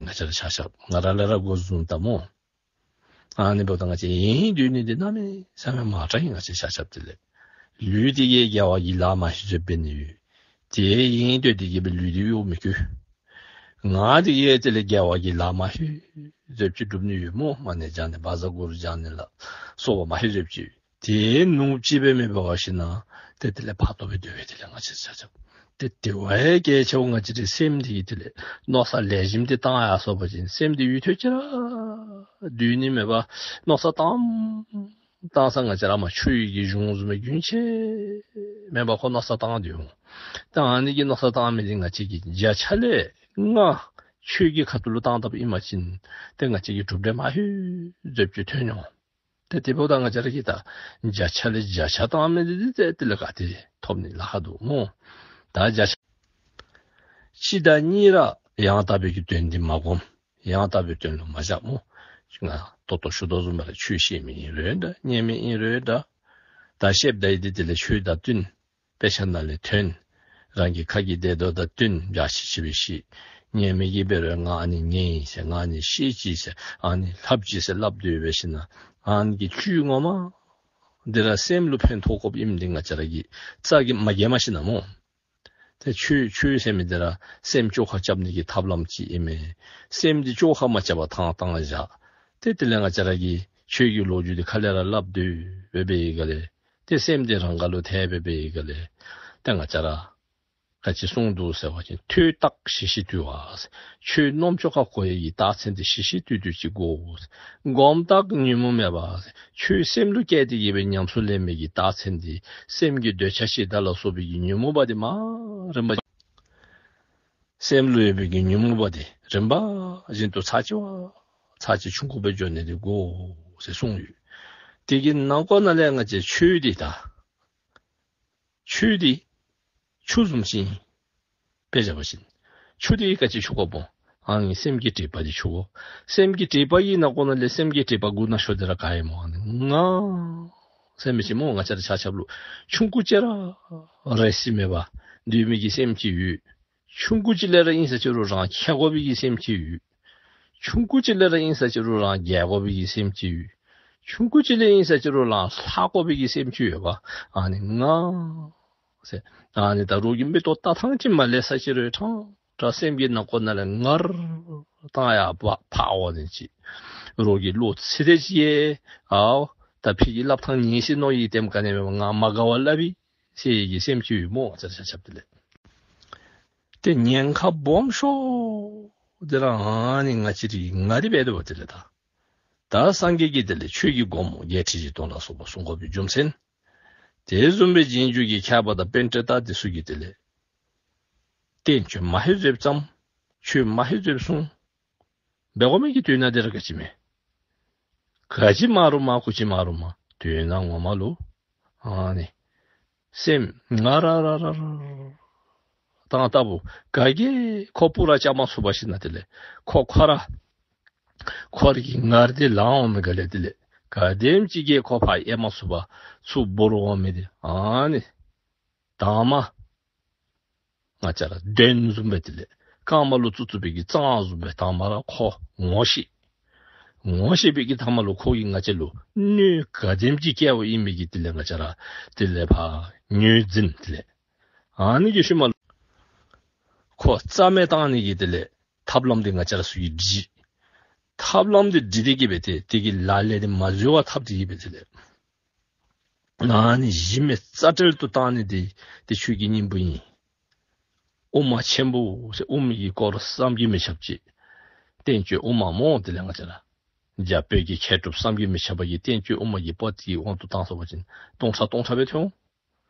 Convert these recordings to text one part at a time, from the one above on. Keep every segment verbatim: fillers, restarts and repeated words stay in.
ང་བཅས་ར་ཆ་ཁྱབ་ང་ར་ལས་ར་འགོ་བཟུང་ད་སྨོ། ཨ་ནི་འབདཝ་ད་ང་བཅས་དབྱིངས་སྡུད་ནི་འདི་གནམ་མེད་ས་མེད་མང་དྲགས་ཨིན། ང་བཅས་ཆ་ཁྱབ་དེ་ལས་ལུས་འདི་གིས་རྒྱལ་བ་གི་ལཱ་མ་ཤེས་ཟེར་འབད་ནི་ཡོད། དེ་དབྱིངས་སྡུད་དེ་གིས་སྦེ་ལུས་འདི་གཡོག་མི་བཀོལ། ངག་འདི་གིས་དེ་ལས་རྒྱལ་བ་གི་ལཱ་མ་ཤེས་ཟེར་ཅིག་སྒྲུབ་ནི་ཡོད་སྨོ། མ་ཎི་བགྱང་ནི་བཛྲ་གུ་རུ་བགྱང་ནི་ལ་སོགས་པ་མ་ཤེས་ཟེར་ཅིག། དེ་ནུབ་ཅིག་སྦེ་མི་འབད་བ་ཅིན་ཏེ་དེ་ལས་ཕ་ཏོ་སྦེ་སྡོད་པས། དེ་ལས་ང་བཅས་ཆ་ཁྱབ་ཏེ་དེ་བ་ཡང་གལ་ཆེཝ་ང་བཅས་རའི་སེམས་འདི་གིས་དེ་ལས་མནོ་བསམ་ལེགས་ཤོམ་འདི་བཏང་ཡར་སོང་པ་ཅིན་སེམས་འདི་ཡུན་ཐུང་ཅིག་ར་སྡོད་ནི་མེད་པར་མནོ་བསམ་བཏང་བཏང་ས་ང་བཅས་ར་མ་ཆུ་ཡི་གི་གཞུང་བཟུམ་སྦེ་རྒྱུན་ཆད་མེད་པར་ཁོ་མནོ་བསམ་བཏང་སྟེ་འོང་། ད་ཨ་ནི་གི་མནོ་བསམ་བཏང་མི་འདི་ང་བཅས་ཀྱིས་བརྒྱ་ཆ་ལས་ལྔ་ཆོས་ཀྱི་ཁ་ཐུག་ལུ་བཏང་བཏངམ་ཨིན་པ་ཅིན་ཏེ་ང་བཅས་ཀྱིས་གྲུབ་འབྲས་མ་ཤེས་ཟེར་ཅིག་ཐོན་འོང་། ཏེ་དེ་འབདཝ་ད་ང་བཅས་ར་གིས་ད་བརྒྱ་ཆ་ལས་བརྒྱ་ཆ་བཏང་མི་འདི་ཏེ་དེ་ལས་ག་ཏེ་ཐོབ་ནི་ལཱ་ཁག་འདུག་སྨོ། ད་བརྒྱ་ཆ་གཅིག་དང་གཉིས་ར་ཡང་དག་པའི་གི་དོན་འདི་མ་བསྒོམ། ཡང་དག་པའི་དོན་ལུ་མ་བཞག་སྨོ། ང་ད་ལྟོ་ཞུ་དོ་བཟུམ་སྦེ་ར་ཆོས་བཤད་མི་ཨིན་རུང་འདྲ། ཉན་མི་ཨིན་རུང་འདྲ། ད་བཤདཔ་ད་འདི་དེ་ལས་ཆོས་དང་བསྟུན། དཔེ་ཆ་ནང་ལས་ཐོན། རང་གི་ཁ་གི་བདེ་དོ་དང་བསྟུན་འཇའ་ཆི་ཆི་སྦེ་བཤད། ཉན་མི་གིས་འབད་རུང་ང་ཨ་ནི་ཉན་ཡི་ཟེར་ང་ཨ་ནི་ཤེས་ཅི་ཟེར་ཨ་ནི་ལྷབ་ཅི་ཟེར་སླབ་སྡོད་པའི་ཤུལ་ན་ཨ་ནི་གི་ཆོས་ངོ་མ་འདི་ར་སེམས་ལུ་ཕན་ཐོགས་དགོཔ་ཨིནམ་འདི་ང་བཅས་ར་གིས་རྩ་གིས་མ་གོ་མ་ཤེས་ན་སྨོ། ཏེ་ཆོས་ཆོས་ཟེར་མི་འདི་ར་སེམས་བཅོས་ཁ་རྐྱབ་ནི་གི་ཐབས་ལམ་ཅིག་ཨིན་མས། སེམས་འདི་བཅོས་ཁ་མ་རྐྱབ་པར་བཏང་བཏང་བཞག། ཏེ་དེ་ལས་ང་བཅས་ར་གིས་ཆོས་ཀྱི་ལོ་རྒྱུས་འདི་ཁ་ལས་ར་སླབ་སྡོད་པའི་སྒང་ལས་ཏེ་སེམས་འདི་རང་ག་ལུ་ཐལ་བའི་སྒང་ལས་ཏེ་ང་བཅས་ར་ག་ཅི་གསུངས་འདུག་ཟེར་བ་ཅིན་ཐོས་རྟགས་ཞི་ཞིང་དུལ་བ། ཆོས་རྣམ་ཅོ་ཁ་གོ་ཡི་གི་རྟགས་མཚན་འདི་ཞི་ཞིང་དུལ་དུལ་ཅིག་དགོ། སྒོམ་རྟགས་ཉོན་མོངས་མེད་པ། ཆོས་སེམས་ལུ་སྐྱེས་ཏེ་གི་སྦེ་ཉམས་སུ་ལེན་མི་གི་རྟགས་མཚན་འདི་སེམས་ཀྱི་འདོད་ཆགས་ཞེ་སྡང་ལ་སོགས་པའི་གི་ཉོན་མོངས་པ་འདི་མ་རིམ་པ་སེམས་ལུ་ཡོད་པའི་གི་ཉོན་མོངས་པ་འདི་རིམ་པ་བཞིན་དུ་ཚར་གཅིག་བ་ཚར་གཅིག་ཆུང་ཀུ་སྦེ་འགྱོ་ནི་འདི་དགོ་ཟེར་གསུངས་ཡོད། དེ་གི་ནང་ཁོག་ནང་ལས་ང་བཅས་ཆོས་འདི་ད་ཆོས་འདི་ཆུ་བཟུམ་ཅིག་ཨིན། དཔེ་བཞག་པ་ཅིན་ཆུ་འདི་ག་ཅི་འཁྱུ་དགོཔ་སྨོ། ཨ་ནི་སེམས་ཀྱི་སྒྲིབ་པ་འདི་འཁྱུ་དགོ། སེམས་ཀྱི་སྒྲིབ་པ་གི་ནང་ཁོག་ནང་ལས་སེམས་ཀྱི་སྒྲིབ་པ་དགུ་ནང་ཤོས་འདི་ར་ག་ཨིན་སྨོ། ཨ་ནི་ང་ཟེར་མི་ཅིག་སྨོ། ང་བཅས་ར་ཆ་ཁྱབ་ལུ་ཆུང་ཀུ་ཅིག་ར་རེ་སི་མེད་པར་སྡོད་མི་གི་སེམས་ཅིག་ཡོད། ཆུང་ཀུ་ཅིག་ལས་ར་ཨིན་ས་ཅི་རུང་རང་ཁྱད་དགོ་པའི་གི་སེམས་ཅིག་ཡོད། ཆུང་ཀུ་ཅིག་ལས་ར་ཨིན་ས་ཅི་རུང་རང་རྒྱལ་དགོ་པའི་གི་སེམས་ཅིག་ཡོད། ཆུང་ཀུ་ཅིག་ལས་ཨིན་ས་ཅི་རུང་རང་ལྷག་དགོ་པའི་གི་སེམས་ཅིག་ཡོད་པ། ཨ་ནི་ང་ཟེར། ཨ་ནི་ད་རོགས་ཀྱིས་མིག་ཏོ་ལྟ་ཐངས་ཅིག་མ་ལེགས་ས་ཅི་རུང་ཕྲང་ཕྲང་སེམས་ཀྱི་ནང་ཁོག་ནང་ལས་ངར་བཏང་ཡར་ཕར་ཕར་འོང་ནི་ཅིག། རོགས་ཀྱིས་བློ་ཚིག་དེ་ཅིག་ཡང་ཨའོ་ད་ཕ་གིས་སླབ་ཐངས་ཉན་ཤིག་མནོ་ཡི། དེམ་ག་ནི་མེད་པར་ང་མ་དགའ་བར་སླབ་ཨིན་ཟེར་གི་སེམས་ཅིག་ཡོད་སྨོ། ང་བཅས་ཆ་ཁྱབ་དེ་ལས། ཏེ་ཉེན་ཁ་སྦོམ་ཤོས་འདི་ར་ཨ་ནི་ང་བཅས་རའི་ང་འདི་འབད་དོ་བ་དེ་ལས་ད། ད་སངས་རྒྱས་ཀྱིས་དེ་ལས་ཆོས་ཀྱི་སྒོ་མོ་བརྒྱད་ཁྲི་བཞི་སྟོང་ལ་སོགས་པ་གསུང་དགོ་པའི་རྒྱུ་མཚན། དེ་བཟུམ་སྦེ་རྗེས་འཇུག་གི་མཁས་པ་དང་པཎྜི་ཏ་འདི་ཚུ་གིས་དེ་ལས་བསྟན་བཅོས་མ་ཧེ་བཟོདཔ་ཙམ་ཆོས་མ་ཧེ་བཟོདཔ་གསུང་འབད་དགོ་མི་གི་དོན་དག་འདི་ར་ག་ཅི་མེད། ག་ཅི་མ་རུང་མ་གུ་ཅི་མ་རུང་མ་དོན་དག་ངོ་མ་ལུ་ཨ་ནི་སེམས་ང་ར་ར་ར་ར་བཏང་ལྟ་བུ་ག་གིས་ཁོ་སྤུ་ར་བཅག་མ་ཚུགས་པ་ཅིན་དེ་ལས་ཁོ་ཁོ་ར་ཁོ་རའི་གི་ངར་འདི་ལང་འོང་མི་ག་ལས་དེ་ལས་ག་དེམ་ཅིག་གིས་ཁོ་ཕར་ཡེ་མ་ཚུགས་པར་ཚུར་འབོར་འོང་མི་འདི་ཨ་ནི་དང་མ་ང་བཅས་ར་གདོན་བཟུམ་སྦེ་དེ་ལས་རྐངམ་ལུ་བཙུགས་བཙུགས་པའི་གི་རྩང་བཟུམ་སྦེ་དང་མ་ར་ཁོ་ངོ་ཤེས། ངོ་ཤེས་པའི་གི་མཐའ་མ་ལུ་ཁོ་གིས་ང་བཅས་ལུ་གནོད་ག་དེམ་ཅིག་བསྐྱལཝ་ཨིན་མི་གི་དེ་ལས་ང་བཅས་ར་དེ་ལས་ཕར་ངོས་འཛིན། དེ་ལས་ཨ་ནི་གི་ཤུལ་མ་ལུ་ཁོ་རྩ་མེད་བཏང་ནི་གི་དེ་ལས་ཐབས་ལམ་འདི་ང་བཅས་ར་ཚུ་གིས་བྲིས། ཐབས་ལམ་འདི་བྲིས་ཏེ་གི་སྦེ་ཏེ་དེ་གི་ལག་ལེན་འདི་མ་འཛོལ་བར་འཐབ་སྟེ་གི་སྦེ་དེ་ལས་ཨ་ནི་གཞི་མེད་རྩ་བྲལ་དུ་བཏང་ནི་འདི་ཏེ་ཆོས་ཀྱི་སྙིང་པོ་ཨིན། དབུ་མ་ཆེན་པོ་ཟེར་དབུ་མའི་གི་སྐོར་བསམ་གྱིས་མི་ཁྱབ་ཅིག། བསྟན་བཅོས་དབུ་མ་སྨོ། དེ་ལས་ང་བཅས་ར་རྒྱ་བོད་ཀྱི་མཁས་གྲུབ་བསམ་གྱིས་མི་ཁྱབ་པ་གིས་བསྟན་བཅོས་དབུ་མ་གི་པོ་ཏི་གི་དབང་དུ་བཏང་སོང་པ་ཅིན་སྟོང་ཕྲག་སྟོང་ཕྲག་སྦེ་ཐོན་འོང་།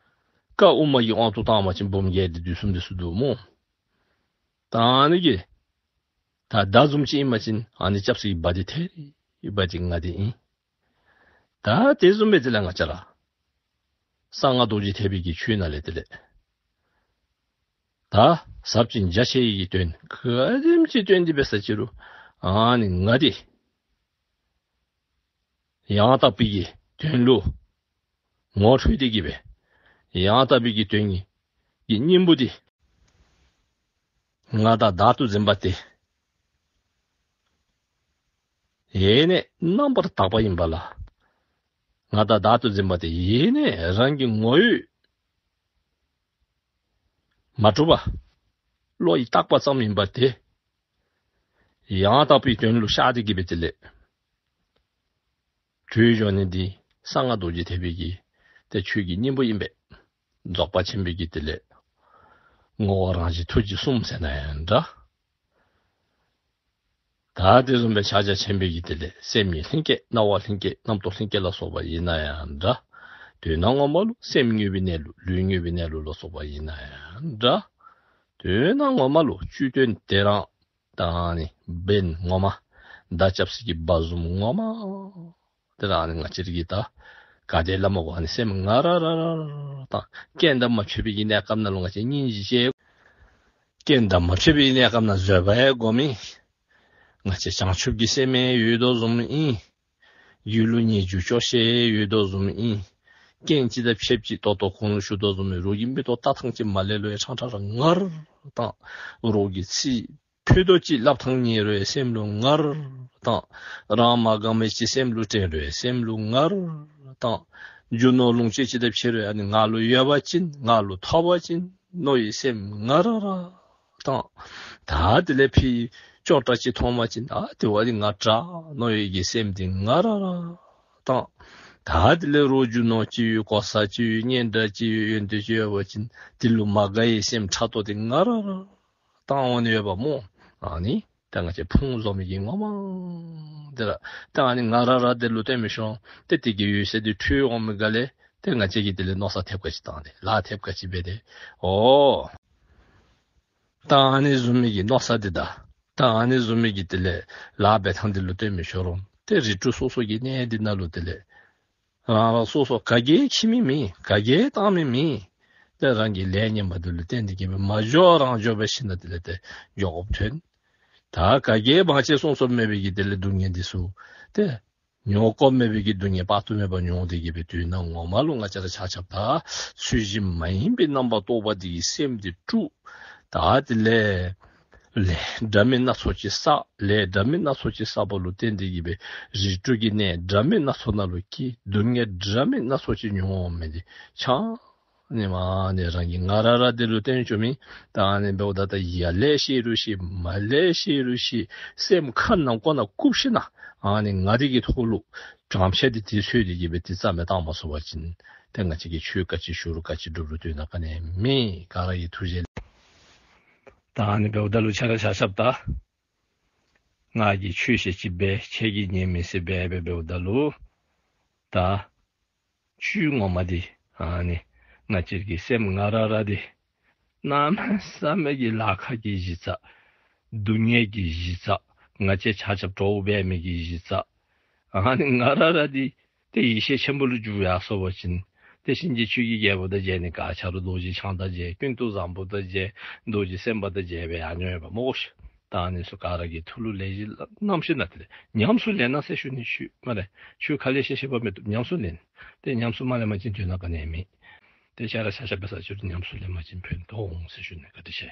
བཀའ་དབུ་མ་གི་དབང་དུ་བཏང་པ་ཅིན་འབུམ་བརྒྱད་དེ་དུས་གསུམ་དེ་ཚུ་འདུག་སྨོ། ད་ཨ་ནི་གི་ད་མདའ་བཟུམ་ཅིག་ཨིན་པ་ཅིན་ཨ་ནི་རྐྱབ་ས་གི་བ་འདི་ཐེ་རི་བ་འདི་ང་འདི་ཨིན། ད་དེ་བཟུམ་སྦེ་དེ་ལས་ང་བཅས་ར་གསང་སྔགས་རྡོ་རྗེ་ཐེག་པའི་གི་ཆོས་ནང་ལས་དེ་ལས་ད་ཟབ་ཅིང་རྒྱ་ཆེ་བའི་གི་དོན་ག་དེམ་ཅིག་སྟོན་ཏེ་འབད་ས་ཅི་རུང་ཨ་ནི་ང་འདི་ཡང་དག་པའི་གི་དོན་ལུ་ངོ་འཕྲོད་དེ་གི་སྦེ་ཡང་དག་པའི་གི་དོན་གྱི་སྙིང་པོ་འདི་ང་དང་བདག་ཏུ་འཛིན་པ་སྟེ་ ཡེ་ནས་རྣམ་པར་དག་པ་ཡིན་པ་ལ། ང་དང་བདག་ཏུ་འཛིན་པ་དེ་ཡེ་ནས་རང་གི་ངོ་བོས་མ་གྲུབ་པ། བློ་ཡིས་བཏགས་པ་ཙམ་ཡིན་པ་དེ། ཡང་དག་པའི་དོན་ལུ་ཤར་ཏེ་གི་སྦེ་དེ་ལས་གྲོལ་འགྱོ་ནི་འདི་གསང་སྔགས་རྡོ་རྗེ་ཐེག་པའི་གི་ཏེ་ཆོས་ཀྱི་སྙིང་པོ་ཨིན་པས། རྫོགས་པ་ཆེན་པོའི་གི་དེ་ལས་ངོ་བོ་རང་བཞིན་ཐུགས་རྗེ་གསུམ་ཟེར་ན་ཡང་འདྲ། ད་དེ་བཟུམ་སྦེ་ཕྱག་རྒྱ་ཆེན་པོའི་གི་དེ་ལས་སེམས་ཉིད་ལྷན་སྐྱེས་སྣང་བ་ལྷན་སྐྱེས་རྣམ་རྟོག་ལྷན་སྐྱེས་ལ་སོགས་པ་ཡིན་ན་ཡང་འདྲ། དོན་དག་ངོ་མ་ལུ་སེམས་དངོས་པོའི་གནས་ལུགས་ལུས་དངོས་པོའི་གནས་ལུགས་ལ་སོགས་པ་ཡིན་ན་ཡང་འདྲ། དོན་དག་ངོ་མ་ལུ་བཅུད་དོན་དེ་རང་ད་ཨ་ནི་བེམ་ངོ་མ། མདའ་རྐྱབ་ས་གི་བ་ཟུམ་ངོ་མ། དེ་ར་ཨ་ནི་ང་བཅས་ར་གིས་ད་ག་དེ་སླབ་མི་དགོ། ཨ་ནི་སེམས་ང་ར་ར་ར་ར་དང་རྐྱེན་དང་མ་ཕྱད་པའི་གི་གནས་སྐབས་ནང་ལུ་ང་བཅས་སྙིང་རྗེ་སྐྱེ། རྐྱེན་དང་མ་ཕྱད་པའི་གནས་སྐབས་ནང་བཟོད་པ་ཡང་སྒོམ་མི། ང་བཅས་བྱང་ཆུབ་ཀྱི་སེམས་ཡང་ཡོད་དོ་བཟུམ་ཨིན། རྒྱུ་ལུ་ཉེས་རྒྱུ་སྐྱོ་ཤས་ཡང་ཡོད་དོ་བཟུམ་ཨིན། རྐྱེན་ཅིག་དང་ཕྱདཔ་ཅིག་ཏོག་ཏོ་གོང་ལུ་ཞུ་དོ་བཟུམ་ཨིན། རོགས་ཀྱིས་མིག་ཏོ་བལྟ་ཐངས་ཅིག་མ་ལེགས་ལོ་ཡང་ཕྲང་ཕྲང་ར་ངར་བཏང་། རོགས་ཀྱིས་ཚིག་ཕུད་རྡོག་ཅིག་སླབ་ཐངས་ཉེས་རུང་ཡང་སེམས་ལུ་ངར་བཏང་། རང་མ་དགའ་མི་ཅིག་སེམས་ལུ་དྲན་རུང་ཡང་སེམས་ལུ་ངར་བཏང་། རྒྱུ་ནོར་ལོངས་སྤྱོད་ཅིག་དང་ཕྱད་རུང་ཡང་ཨ་ནི་ང་ལུ་ཡོད་པ་ཅིན་ང་ལུ་ཐོབ་པ་ཅིན་མནོ་བའི་སེམས་ང་ར་ར་བཏང་། ད་དེ་ལས་ཕྱིའི་ཅོག་འཐདཔ་ཅིག་མཐོང་པ་ཅིན་ཨ་དེ་བ་འདི་ང་དྲག་མནོ་བའི་གི་སེམས་འདི་ང་ར་ར་བཏང་། ད་དེ་ལས་རོགས་རྒྱུ་ནོར་ཅིག་ཡོད་གོ་ས་ཅིག་ཡོད་སྙན་གྲགས་ཅིག་ཡོད་ཡོན་ཏན་ཅིག་ཡོད་པ་ཅིན་དེ་ལུ་མ་དགའ་བའི་སེམས་ཕྲག་དོག་འདི་ང་ར་ར་བཏང་འོང་ནི་ཡོདཔ་སྨོ། ཨ་ནི་ད་ང་བཅས་ཕུང་བཟོ་མི་གི་ངོ་མ་འདི་ར། ད་ཨ་ནི་ང་ར་ར་འདི་ལུ་བརྟེན་མི་ཤོང་ཏེ་དེ་གི་འོད་ཟེར་འདི་འཕྲོས་འོང་མི་ག་ལས་ཏེ་ང་བཅས་ཀྱིས་དེ་ལས་མནོ་བསམ་ཐེབས་ཁ་ཅིག་བཏང་སྟེ་ལཱ་ཐེབས་ཁ་ཅིག་འབད་དེ་ཨོ། ད་ཨ་ནི་བཟུམ་མའི་གི་མནོ་བསམ་འདི་དང་ད་ཨ་ནི་བཟུམ་མའི་གི་དེ་ལས་ལཱ་འབད་ཐངས་འདི་ལུ་བརྟེན་མི་ཤོང་རུང་ཏེ་རིགས་དྲུག་སོ་སོ་གི་གནས་འདི་ནང་ལུ་དེ་ལས་རང་རང་སོ་སོ་ག་གིས་འཁྱིད་མི་མེད། ག་གིས་བཏང་མི་མེད། ཏེ་རང་གི་ལས་ངན་པ་འདི་ལུ་བརྟེན་ཏེ་གི་སྦེ་མ་འགྱོ་རང་འགྱོ་སྦེ་ཤི་ན་དེ་ལས་ཏེ་འགྱོ་དགོཔ་ཐོན། ད་ག་གིས་བང་ཆེན་སྲུང་སྐྱོབ་མེད་པའི་གི་དེ་ལས་སྡུག་བསྔལ་འདི་ཚུ་ཏེ་མྱོང་དགོཔ་མེད་པའི་གི་སྡུག་བསྔལ་དཔག་ཏུ་མེད་པ་མྱོང་སྟེ་གི་སྦེ་དུས་ནམ་ངོ་མ་ལུ་ང་བཅས་ར་ཆ་ཁྱབ་ད་ཚུལ་བཞིན་མ་ཡིན་པའི་རྣམ་པར་རྟོག་པ་འདི་གིས་སེམས་འདི་དཀྲུགས། ད་དེ་ལས་ལས་འདྲ་མིན་སྣ་ཚོགས་ཅིག་བསགས། ལས་འདྲ་མིན་སྣ་ཚོགས་ཅིག་བསགས་པ་ལུ་བརྟེན་ཏེ་གི་སྦེ་རིགས་དྲུག་གི་གནས་འདྲ་མིན་སྣ་ཚོགས་ནང་ལུ་སྐྱེས། སྡུག་བསྔལ་འདྲ་མིན་སྣ་ཚོགས་ཅིག་མྱོང་འོང་མི་འདི་ཆ་ནི་མ་ནི་རང་གི་ང་ར་ར་འདི་ལུ་བརྟེན་བྱུང་མི། ད་ཨ་ནི་འབདཝ་ད་ད་ཡར་ལས་ཤེས་རུང་ཤེས་མར་ལས་ཤེས་རུང་ཤེས་སེམས་ཁ་ནང་ཁོག་ནང་བཀུག་ཞིན་ན་ཨ་ནི་ང་འདི་གི་ཐོག་ལུ་བྲམ་ཤ་འདི་དེ་ཚོད་འདི་གི་སྦེ་དེ་རྩ་མེད་བཏང་མ་ཚུགས་པ་ཅིན་ཏེ་ང་བཅས་ཀྱིས་ཆོས་ག་ཅི་ཞུ་རུང་ག་ཅི་སྒྲུབ་རུང་དོན་དག་ག་ནི་མེད། ག་ར་གི་ཐུགས་རྗེ་ལས། ད་ཨ་ནི་འབདཝ་ད་ལུ་ཆ་ར་ཆ་ཁྱབ་ད་ང་གིས་ཆོས་བཤད་ཅིག་འབད། ཁྱེད་ཀྱིས་ཉན་མི་ཚུགས་པས་འབད་འབདཝ་ད་ལུ་ད་བཅུད་ངོ་མ་འདི་ཨ་ནི་ང་བཅས་ཀྱི་སེམས་ང་ར་ར་འདི་གནམ་མེད་ས་མེད་ཀྱི་ལཱ་ཁག་གི་གཞི་རྩ། སྡུག་བསྔལ་གྱི་གཞི་རྩ། ང་བཅས་ཆ་ཁྱབ་འདྲོག་འབད་མི་གི་གཞི་རྩ། ཨ་ནི་ང་ར་ར་འདི་ཏེ་ཡེ་ཤེས་ཆེན་པོ་ལུ་འགྱུར་ཡར་སོང་པ་ཅིན་ཏེ་གཤིན་རྗེ་ཆོས་ཀྱི་རྒྱལ་པོ་དང་མཇལ་ནི་ག་ཆ་རུང་རྡོ་རྗེ་འཆང་དང་མཇལ། ཀུན་ཏུ་བཟང་པོ་དང་མཇལ། རྡོ་རྗེ་སེམས་དཔའ་དང་མཇལ་སྦེ་ཡར་འགྱོ་ཡོདཔ་སྨོ་ཤིག། ད་ཨ་ནི་ཚུ་ག་ར་གིས་ཐུགས་ལུ་ལེགས་ཤོམ་བསྣམས་ཞིན་ན་དེ་ལས་ཉམས་སུ་ལེན་ན་ཟེར་ཞུ་ནི། ཆོས་སྨ་རེ། ཆོས་ཁ་ལས་བཤད་བཤདཔ་མི་བཏུབ། ཉམས་སུ་ལེན། ཏེ་ཉམས་སུ་མ་ལེན་པ་ཅིན་དོན་དག་ག་ནི་ཡང་མེད། ཏེ་ཆ་ར་ཆ་ཁྱབ་འབད་ས་ཅིག་རུང་ཉམས་སུ་ལེན་པ་ཅིན་ཕན་ཐོགས་འོང་ཟེར་ཞུ་ནི། བཀའ་དྲིན་ཆེ།